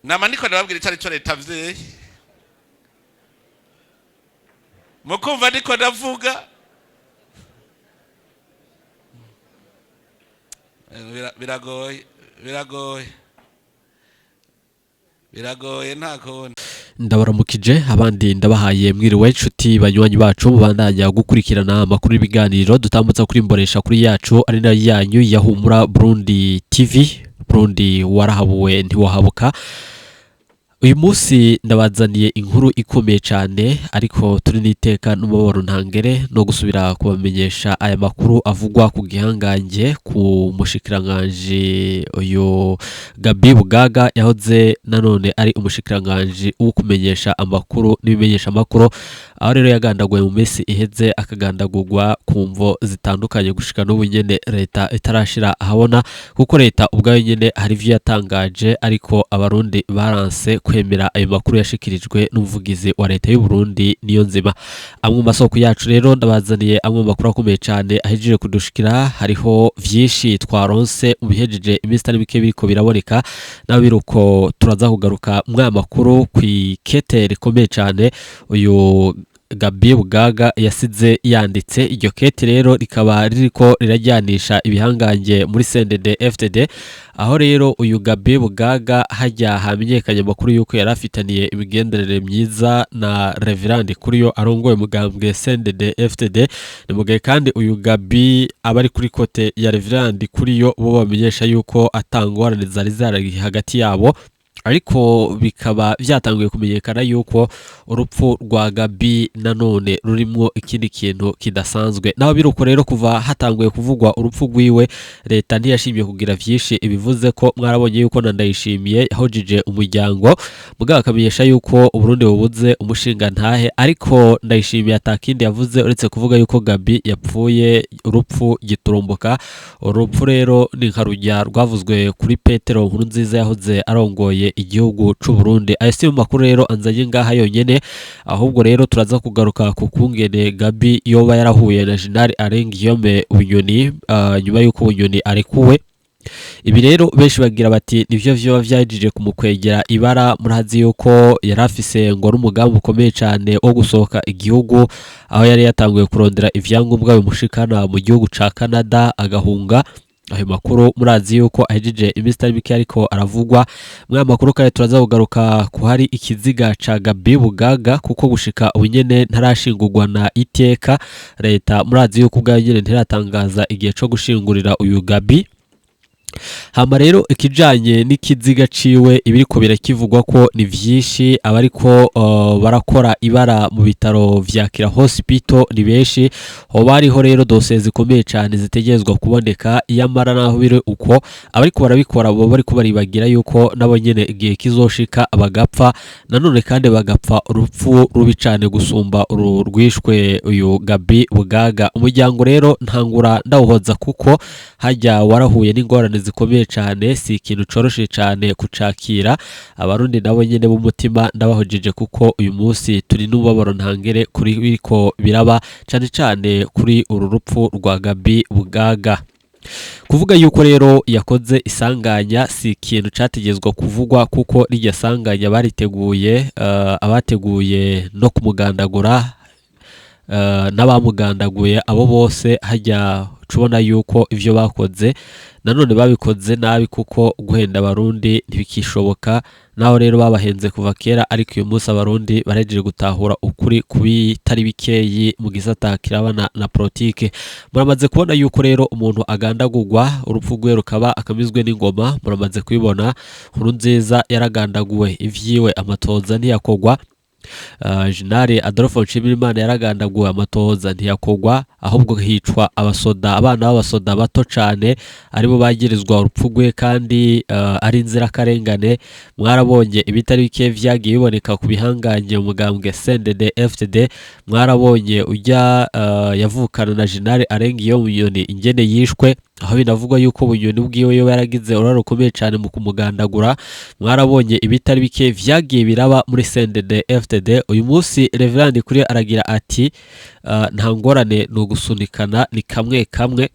Nama ndiko ndababwira icari co leta mvyeyi, mukumva ndiko ndavuga. Biragoye, biragoye, biragoye, nta kundi. Ndabaramukije, abandi ndabahaye mwiriwe, inshuti banywanyi bacu mubandanya gukurikirana amakuru y'ibiganiro dutambutsa kuri mbonesha kuri yacu ari nayo yanyu ya Humura Burundi TV. Burundi warahabuwe ntiwahabuka. Uyu munsi ndabazaniye inkuru ikomeye cyane, ariko turi n'iteka n'umubabaro ntangere no gusubira kubamenyesha aya makuru avugwa ku gihangange ku mushikiranganji uyu Gabi Bugaga, yahoze nanone ari umushikiranganji wo kumenyesha amakuru n'ibimenyesha amakuru, aho rero yagandaguwe mu minsi iheze, akagandagurwa ku mvo zitandukanye gushika n'ubu nyene leta itarashira ahabona, kuko leta ubwayo nyene hari ivyo yatangaje, ariko abarundi baranse kwemera ayo makuru yashikirijwe n'umuvugizi wa leta y'u Burundi Niyonzima. Amwe mu masoko yacu rero ndabazaniye amwe mu makuru akomeye cyane ahejeje kudushikira. Hariho vyinshi twaronse mu bihejeje iminsi itari mike biriko biraboneka, naho biruko turaza kugaruka mw'aya makuru kw'ikete rikomeye cyane uyu Gabi Bugaga yasize yanditse. Iryo kete rero rikaba ririko rirajyanisha ibihangange muri CNDD FDD, aho rero uyu Gabi Bugaga hajya hamenyekanye amakuru yuko yari afitaniye imigenderanire myiza na Reverend Kuriyo arongoye umugambwe CNDD FDD. Ni mugihe kandi uyu Gabi aba ari kuri kote ya Reverend Kuriyo, bo bamenyesha yuko atangorane zari zari hagati yabo, ariko bikaba byatanguye kumenyekana yuko urupfu rwa Gabi nanone rurimwo ikindi kintu kidasanzwe. Naho biruko rero, kuva hatanguye kuvugwa urupfu rwiwe, leta ntiyashimye kugira vyinshi ibivuze ko mwarabonye yuko na Ndayishimiye yahojije umuryango, mugabo akamenyesha yuko Uburundi bubuze umushinga ntahe, ariko Ndayishimiye atakindi yavuze uretse kuvuga yuko Gabi yapfuye urupfu giturumbuka. Urupfu rero ni nka rujya rwavuzwe kuri Petero Nkurunziza yahoze arongoye igihugu c'u Burundi. Ayo si mu makuru rero anzanye ngaha yonyene, ahubwo rero turaza kugaruka ku kungene Gabi yoba yarahuye na Jenerali Alain Guillaume Bunyoni, nyuma yuko Bunyoni arekuwe. Ibi rero benshi bagira bati nivyo vyoba vyajije kumukwegera ibara. Murazi yuko yari afise ngo n'umugambi ukomeye cane wo gusohoka igihugu, aho yari yatanguye kurondera ivyangombwa bimushikana mu gihugu ca Canada agahunga. Ayo makuru murazi yuko ahejeje iminsi itari mike ariko aravugwa. Muri aya makuru kandi turaza kugaruka ku hari ikiziga ca Gabi Bugaga, kuko gushika ubu nyene ntarashingurwa na iteka. Leta murazi yuko ubwayo nyene ntiratangaza igihe co gushingurira uyu Gabi. Hama rero ikijanye n'ikiziga ciwe, ibiriko birakivugwa ko ni vyinshi. Abariko barakora ibara mu bitaro vya Kira Hospital ni benshi, hoba hariho rero dosiye zikomeye cane zitegerezwa kuboneka. Iyamara naho biri uko, abariko barabikora boba bariko baribagira yuko nabo nyene igihe kizoshika bagapfa, nanone kandi bagapfa urupfu rubi cane gusumba uru rwishwe uyu Gabi Bugaga. Umuryango rero ntangura ndawuhoza, kuko hajya warahuye n'ingorane zikomeye cane, si ikintu coroshe cane kucakira. Abarundi nabo nyene b'umutima ndabahojeje, kuko uyu munsi turi n'umubabaro ntangere kuri biriko biraba, cane cane kuri uru rupfu rwa Gabi Bugaga. Kuvuga yuko rero yakoze isanganya si ikintu categezwa kuvugwa, kuko rirya sanganya bariteguye, abateguye no kumugandagura, n'abamugandaguye abo bose hajya cubona yuko ivyo bakoze nanone babikoze nabi, kuko guhenda abarundi ntibikishoboka. Naho rero babahenze kuva kera, ariko uyu munsi abarundi barejeje gutahura ukuri kubitari bikeyi mu gisata kirabana na politike. Muramaze kubona yuko rero umuntu agandagurwa urupfu rwe rukaba akamizwe n'ingoma, muramaze kubibona. Nkurunziza yaragandaguwe, ivyiwe amatoza ntiyakogwa. Jenerali Adolphe Nshimirimana yaragandaguwe, amatoza ntiyakogwa, ahubwo hicwa abasoda, abana b'abasoda bato cane aribo bagirizwa urupfu rwe, kandi ari inzirakarengane. Mwarabonye ibitari bike vyagiye biboneka ku bihangange mu mugambwe CNDD FDD. Mwarabonye ujya yavukana na Jenerali Alain Guillaume Bunyoni ingene yishwe, aho binavugwa yuko Bunyoni ubwiwe yoba yaragize uruhare rukomeye cane mu kumugandagura. Mwarabonye ibitari bike vyagiye biraba muri CNDD FDD. Uyu munsi Reverend Kuriyo aragira ati nta ngorane, ni ugusunikana, ni kamwe kamwe,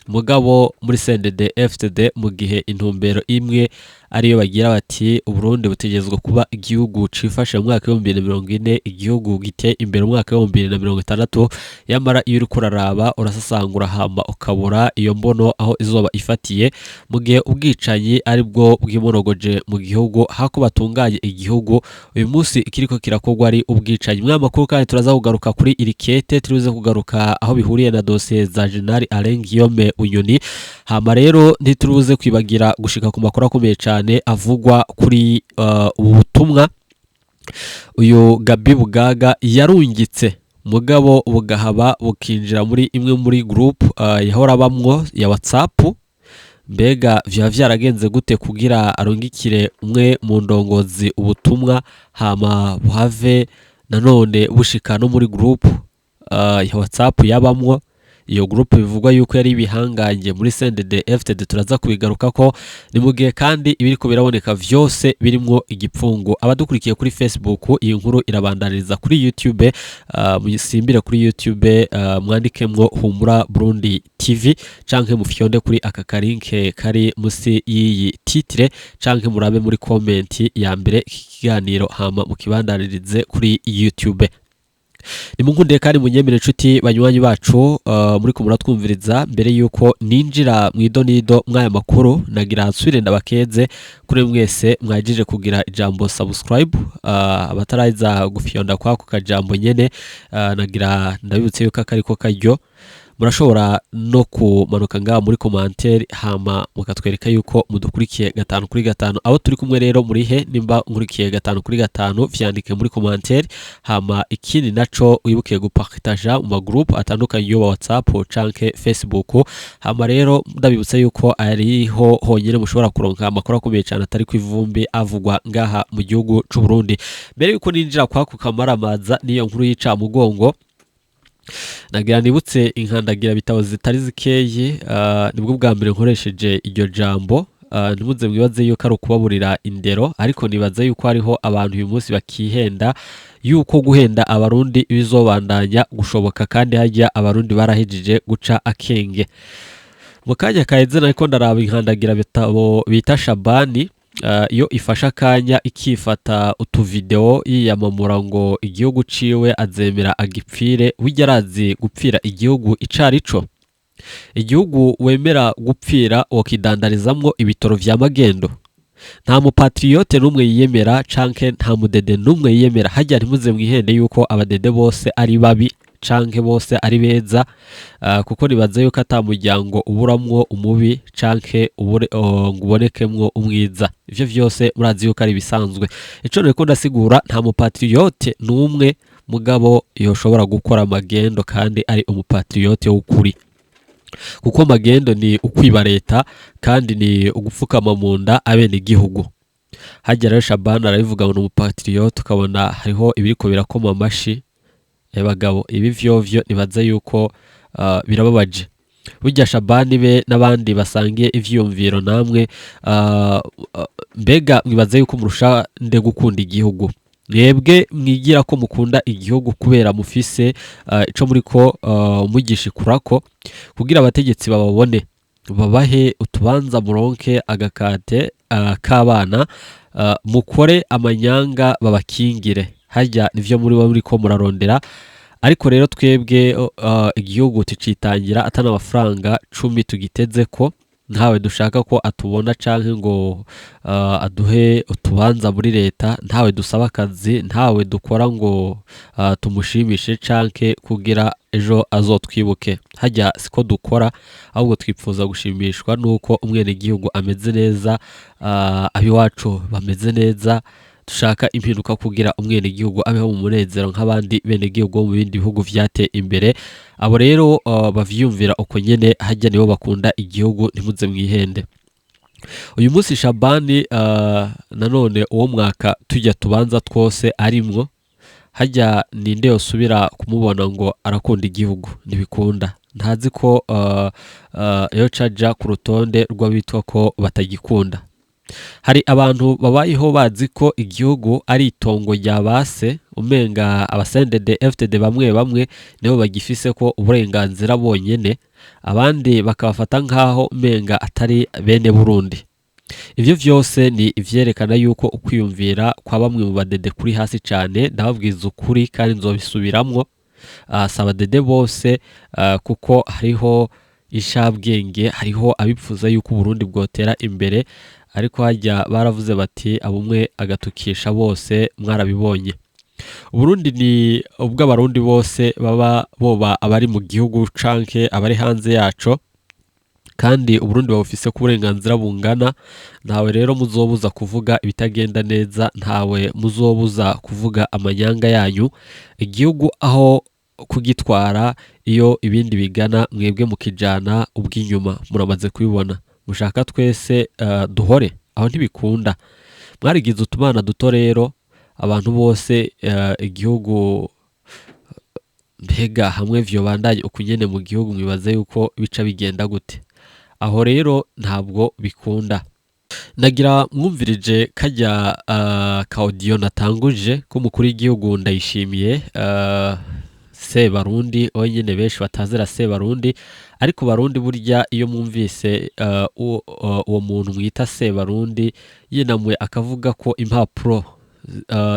mugabo muri CNDD FDD mu gihe intumbero imwe Ariyo bagira bati Uburundi butegerezwa kuba igihugu cifashe mu mwaka 2040, igihugu giteye imbere mu mwaka 2060. Yamara iyo uriko uraraba, urasasangura, hama ukabura iyo mbono aho izoba ifatiye, mu gihe ubwicanyi ari bwo bwimonogoje mu gihugu. Hako batunganye igihugu, uyu munsi ikiriko kirakorwa ari ubwicanyi. Muri makuru kandi turaza kugaruka kuri iri kete, turibuze kugaruka aho bihuriye na dosiye za General Alain Guillaume Bunyoni. Hama rero ntiturubuze kwibagira gushika ku makuru akomeye cane avugwa kuri ubu butumwa uyu Gabi Bugaga yarungitse, mugabo bugahaba bukinjira muri imwe muri group yahora bamwo ya WhatsApp. Mbega vyaba vyaragenze gute kugira arungikire umwe mu ndongozi ubutumwa, hama buhave nanone bushika no muri group ya WhatsApp yabamwo? Iyo group bivugwa yuko yari ibihangange muri CNDD FDD, turaza kubigaruka ko. Ni mu gihe kandi ibiriko biraboneka vyose birimwo igipfungu. Abadukurikiye kuri Facebook, iyi nkuru irabandaniriza kuri YouTube. Musimbire kuri YouTube, mwandikemwo Humura Burundi TV, canke mufyonde kuri aka karinke kari musi y'iyi titre, canke murabe muri comment ya mbere iki kiganiro, hama mukibandanirize kuri YouTube. Nimunkundiye kandi munyemere, inshuti banywanyi bacu muri ko muratwumviriza, mbere yuko ninjira mu idonido mw'aya makuru, nagira nsubire ndabakeze kuri mwese mwajije kugira ijambo subscribe. Abataraza gufyonda kwako kajambo nyene, nagira ndabibutse yuko akariko karyo. Murashobora no kumanuka ngaha muri commentaire, hama mukatwereka yuko mudukurikiye gatanu kuri gatanu. Abo turi kumwe rero murihe? Nimba nkurikiye gatanu kuri gatanu, vyandike muri commentaire. Hama ikindi naco, wibuke gupartaja mu magroup atandukanye, yoba WhatsApp canke Facebook. Hama rero ndabibutsa yuko ariho honyine mushobora kuronka amakuru akomeye cyane atari ku ivumbi avugwa ngaha mu gihugu c'u Burundi. Mbere yuko ninjira kwako kamaramaza n'iyo nkuru y'icamugongo, nagira nibutse inkandagira bitabo zitari zikeyi. Nibwo bwa mbere nkoresheje iryo jambo. Ntimuze mwibaze yuko ari ukubaburira indero, ariko nibaza yuko hariho abantu uyu munsi bakihenda yuko guhenda Abarundi bizobandanya gushoboka, kandi harya Abarundi barahejije guca akenge. Mu kanya kaheze nariko ndaraba inkandagira bitabo bita Shabani, iyo ifashe akanya ikifata utuvideo yiyamamura ngo igihugu ciwe azemera agipfire. Burya arazi gupfira igihugu icarico? Igihugu wemera gupfira wokidandarizamwo ibitoro vya magendo? Nta mupatriote n'umwe yiyemera, canke nta mudede n'umwe yiyemera. Harya ntimuze mwihende yuko abadede bose ari babi canke bose ari beza, kuko nibaza yuko ata muryango uburamwo umubi canke ubure, ngo ubonekemwo umwiza. Ivyo vyose murazi yuko ari ibisanzwe. Ico nariko ndasigura, nta mupatriote n'umwe mugabo yoshobora gukora amagendo kandi ari umupatriote w'ukuri, kuko magendo ni ukwiba leta kandi ni ugupfukama mu nda abenegihugu. Harya rero Shabani arabivuga ngo ni umupatriote, ukabona hariho ibiriko birakoma amashi. Bagabo, ibi vyovyo nibaza yuko birababaje. Burya Shabani be n'abandi basangiye ivyiyumviro namwe, mbega mwibaza yuko murusha nde gukunda igihugu? Mwebwe mwigira ko mukunda igihugu kubera mufise ico muriko mugishikurako kugira abategetsi bababone, babahe utubanza, muronke agakate k'abana, mukore amanyanga babakingire. Harya nivyo muri bo muriko murarondera. Ariko rero twebwe igihugu tucitangira atana amafaranga 10 tugiteze ko, ntawe dushaka ko atubona canke ngo aduhe utubanza muri leta, ntawe dusaba akazi, ntawe dukora ngo tumushimishe canke kugira ejo azotwibuke. Harya siko dukora, ahubwo twipfuza gushimishwa nuko umwenegihugu ameze neza, abiwacu bameze neza. Dushaka impinduka kugira umwenegihugu abeho mu munezero nk'abandi benegihugu bo mu bindi bihugu vyateye imbere. Abo rero bavyiyumvira uko nyene, harya nibo bakunda igihugu, ntimuze mwihende. Uyu munsi Shabani nanone uwo mwaka tujya tubanza twose arimwo, harya ninde yosubira kumubona ngo arakunda igihugu? Ntibikunda. Ntazi ko yoca aja ku rutonde rw'abitwa ko batagikunda. Hari abantu babayeho bazi ko igihugu ari itongo rya base, umenga abasendede FDD bamwe bamwe nibo bagifise ko uburenganzira bonyene, abandi bakabafata nk'aho umenga atari bene Burundi. Ivyo vyose ni ivyerekana yuko ukwiyumvira kwa bamwe mu badede kuri hasi cane. Ndababwiza ukuri kandi nzobisubiramwo, si abadede bose, kuko hariho inshabwenge, hariho abipfuza yuko Uburundi bwotera imbere, ariko harya baravuze bati abumwe agatukisha bose. Mwarabibonye, Uburundi ni ubw'Abarundi bose, baba boba abari mu gihugu canke abari hanze yaco, kandi Uburundi babufise ku burenganzira bungana. Ntawe rero muzobuza kuvuga ibitagenda neza, ntawe muzobuza kuvuga amanyanga yanyu. Igihugu aho kugitwara iyo ibindi bigana, mwebwe mukijana ubw'inyuma. Muramaze kubibona, mushaka twese duhore aho, ntibikunda. Mwarigize utumana duto rero abantu bose, igihugu mbega hamwe vyobandanye ukunyene mu gihugu, mwibaze yuko bica bigenda gute? Aho rero ntabwo bikunda. Nagira mwumvirije kajya ka audio natanguje k'umukuru w'igihugu Ndayishimiye, Sebarundi wenyine benshi batazira Sebarundi. Ariko Barundi, burya iyo mwumvise uwo muntu mwita Sebarundi yinamuye akavuga ko impapuro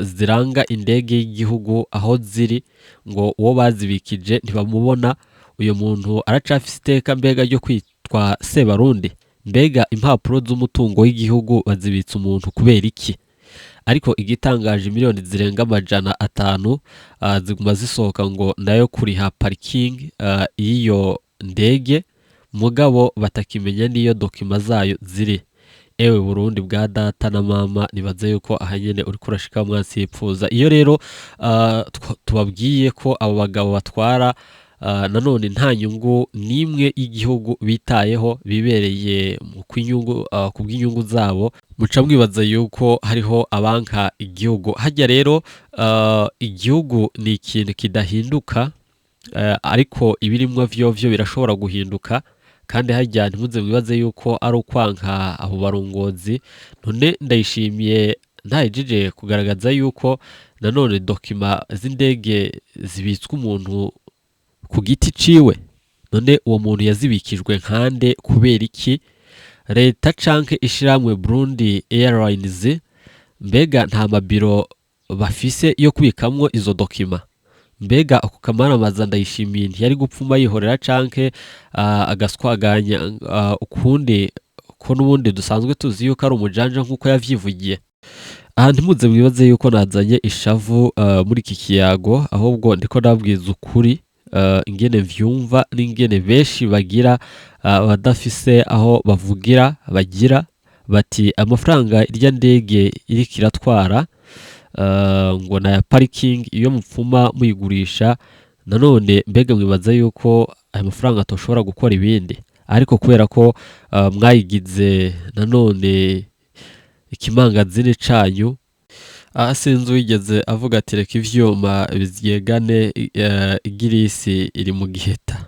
ziranga indege y'igihugu aho ziri, ngo uwo bazibikije ntibamubona, uyu muntu aracafise iteka mbega ryo kwitwa Sebarundi? Mbega impapuro z'umutungo w'igihugu bazibitse umuntu kubera iki? Ariko igitangaje, miliyoni zirenga 500 ziguma zisohoka ngo nayo kuriha parking y'iyo ndege, mugabo batakimenya n'iyo documents zayo ziri. Ewe Burundi bwa data na mama, nibaze yuko ahanyene uriko urashika mwansi yipfuza. Iyo rero tubabwiye ko abo bagabo batwara, nanone nta nyungu n'imwe y'igihugu bitayeho, bibereye mu kwinyungu, ku bw'inyungu zabo, muca mwibaza yuko hariho abanka igihugu. Hajya rero igihugu ni ikintu kidahinduka, ariko ibirimwo vyovyo birashobora guhinduka. Kandi harya ntimuze mwibaze yuko ari ukwanka abo barongozi. None Ndayishimiye ntahejije kugaragaza yuko nanone documents z'indege zibitswe umuntu ku giti ciwe? None uwo muntu yazibikijwe nkande, kubera iki? Leta canke ishirahamwe Burundi Airlines, mbega nta mabiro bafise yo kubikamwo izo documents? Mbega ako kamaramaza Ndayishimiye ntiyari gupfuma yihorera canke agaswaganya ukundi, ko n'ubundi dusanzwe tuzi yuko ari umujanja nk'uko yavyivugiye? Aha ntimuze mwibaze yuko nazanye ishavu muri iki kiyago, ahubwo ndiko ndababwiza ukuri ingene vyumva n'ingene benshi bagira, badafise aho bavugira, bagira bati amafaranga irya ndege iriko iratwara, ngo naya parking, iyo mupfuma muyigurisha nanone, mbega mwibaza yuko ayo mafaranga atoshobora gukora ibindi? Ariko kubera ko mwayigize nanone ikimangazini canyu, aha sinzi uwigeze avuga ati reka ivyuma bivyegane, igirisi iri mu giheta.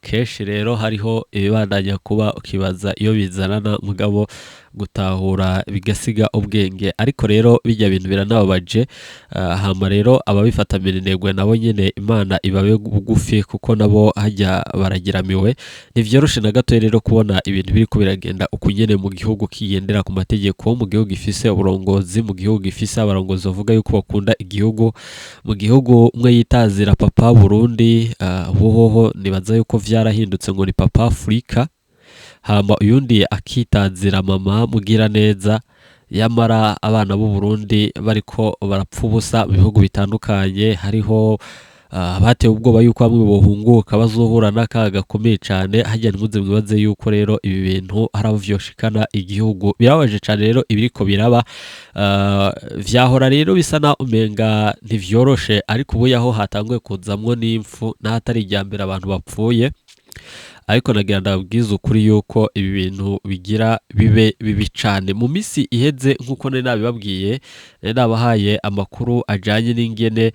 Kenshi rero hariho ibibandanya kuba ukibaza iyo bizanana, mugabo gutahura bigasiga ubwenge. Ariko rero bijya bintu biranababaje. Hama rero ababifata minenegwe nabo nyene Imana ibabe bugufi, kuko nabo hajya baragiramiwe. Ntivyoroshe na gato rero kubona ibintu biriko biragenda uku nyene mu gihugu kigendera ku mategeko, mu gihugu gifise uburongozi, mu gihugu gifise abarongozi bavuga yuko bakunda igihugu, mu gihugu umwe yitazira Papa Burundi, hohoho nibaza yuko vyarahindutse ngo ni Papa Afurika, hama uyundi akitazira Mama Mugira neza, yamara abana b'u Burundi bariko barapfa ubusa mu bihugu bitandukanye. Hariho abatewe ubwoba yuko bamwe bohunguka bazohura n'akaga gakomeye cane. Harya ntimuze mwibaze yuko rero ibi bintu hari aho vyoshikana igihugu. Birababaje cane rero ibiriko biraba. Vyahora rero bisa na umenga ntivyoroshe, ariko ubu yaho hatanguye kuzamwo n'impfu, n'ahatari irya mbere abantu bapfuye. Ariko nagira ndababwize ukuri yuko ibi bintu bigira bibe bibi cane. Mu misi iheze, nk'uko nari nabibabwiye, nari nabahaye amakuru ajanye n'ingene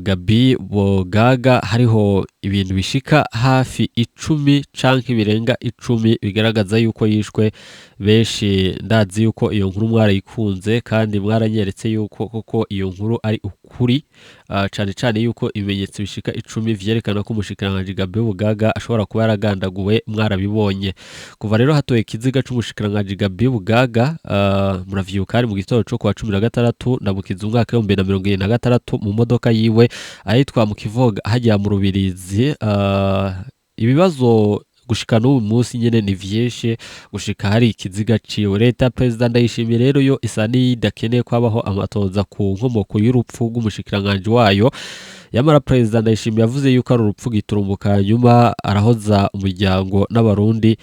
Gabi Bogaga hariho ibintu bishika hafi 10 canke birenga 10 bigaragaza yuko yishwe. Benshi ndazi yuko iyo nkuru mwarayikunze kandi mwaranyeretse yuko koko iyo nkuru ari ukuri. ukuri, cane cane yuko ibimenyetso bishika 10 vyerekana ko umushikiranganji Gabi Bugaga ashobora kuba yaragandaguwe. Mwarabibonye kuva rero hatoye ikiziga c'umushikiranganji Gabi Bugaga, muravyibuka hari mu gitondo co kuwa 16 Ndamukiza umwaka w'2026 mu modoka yiwe ahitwa mu Kivoga hajya mu Rubirizi. Ibibazo gushika n'ubu munsi nyene ni vyinshi gushika hari ikiziga ciwe. Leta Perezida Ndayishimiye rero yo isa n'idakeneye kwabaho amatoza ku nkomoko y'urupfu rw'umushikiranganji wayo. Yamara Perezida Ndayishimiye yavuze yuko ari urupfu giturumbuka, nyuma arahoza umuryango n'Abarundi.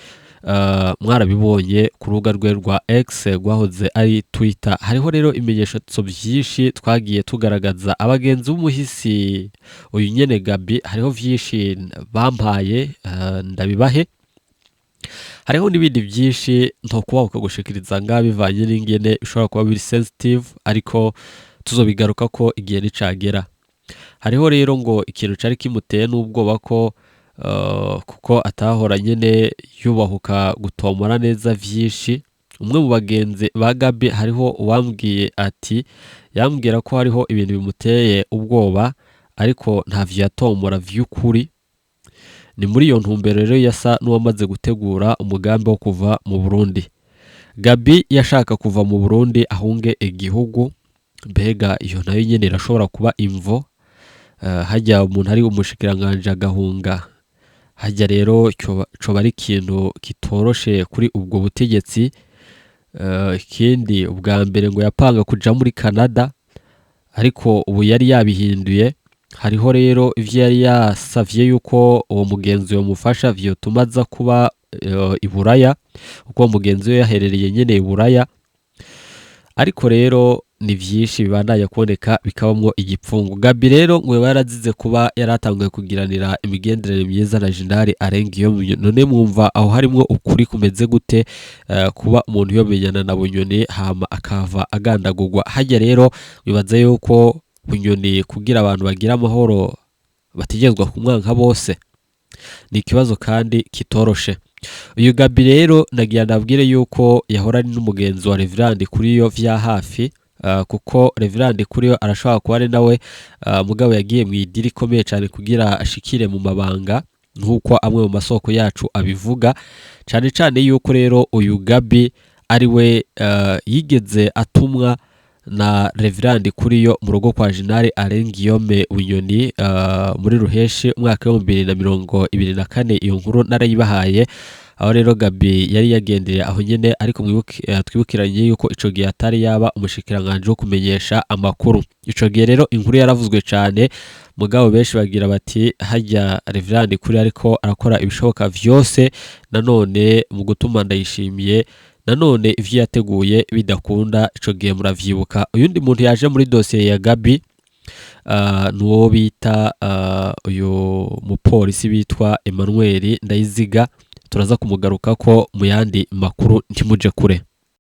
Mwarabibonye ku rubuga rwe rwa X rwahoze ari Twitter. Hariho rero ibimenyetso vyinshi twagiye tugaragaza. Abagenzi b'umuhisi uyu nyene Gabi, hariho vyinshi bampaye, ndabibahe. Hariho n'ibindi byinshi ntokubahuka gushikiriza ngaha bivanye n'ingene bishobora kuba biri sensitive, ariko tuzobigaruka ko igihe nicagera. Hariho rero ngo ikintu cari kimuteye n'ubwoba ko kuko atahora nyene yubahuka gutomora neza vyinshi. Umwe mu bagenzi ba Gabi, hariho uwambwiye ati yambwira ko hariho ibintu bimuteye ubwoba, ariko ntavyo yatomora vy'ukuri. Ni muri iyo ntumbero rero yasa n'uwamaze gutegura umugambi wo kuva mu Burundi. Gabi yashaka kuva mu Burundi ahunge igihugu. Mbega iyo nayo nyene irashobora kuba imvo? Hajya umuntu ari umushikiranganji agahunga hajya rero coba ari ikintu kitoroshe kuri ubwo butegetsi. Ikindi ubwa mbere ngo yapanga kuja muri Canada, ariko ubu yari yabihinduye. Hariho rero ivyo yari yasavye yuko uwo mugenzi yomufasha vyotuma aza kuba i Buraya, kuko uwo mugenzi we yaherereye nyene i Buraya. Ariko rero ni vyinshi bibandanya kuboneka bikabamwo igipfungu. Gabi rero ngo yoba yarazize kuba yaratanguye kugiranira imigenderanire myiza na Jenerali Arenga. None mwumva aho harimwo ukuri kumeze gute, kuba umuntu yomenyana na Bunyoni hama akava agandagurwa hajya? Rero wibaza yuko Bunyoni kugira abantu bagira amahoro bategerezwa kumwanka bose? Ni ikibazo kandi kitoroshe. Uyu Gabi rero nagira ndabwire yuko yahora ari n'umugenzi wa Reverend kuri yo vya hafi, kuko Reverend kuri yo arashobora kuba ari nawe, mugabo yagiye mu idiri ikomeye cyane kugira ashikire mu mabanga, nk'uko amwe mu masoko yacu abivuga, cyane cyane yuko rero uyu Gabi ari we yigeze atumwa na Reverend kuri yo mu rugo kwa Jenerali Alain Guillaume Bunyoni, muri Ruheshi umwaka w'2024. Iyo nkuru narayibahaye, aho rero Gabi yari yagendeye aho nyene, ariko twibukiranye yuko ico gihe atari yaba umushikiranganje wo kumenyesha amakuru. Ico gihe rero inkuru yaravuzwe cane, mugabo benshi bagira bati hajya Reverend kuri ariko arakora ibishoboka vyose nanone mu gutuma Ndayishimiye nanone ivyo yateguye bidakunda. Ico gihe muravyibuka. Uyundi muntu yaje muri dosiye ya Gabi, nuwo bita uyu mupolisi bitwa Emmanuel Ndayiziga. Turaza kumugaruka ko mu yandi makuru, ntimuje kure.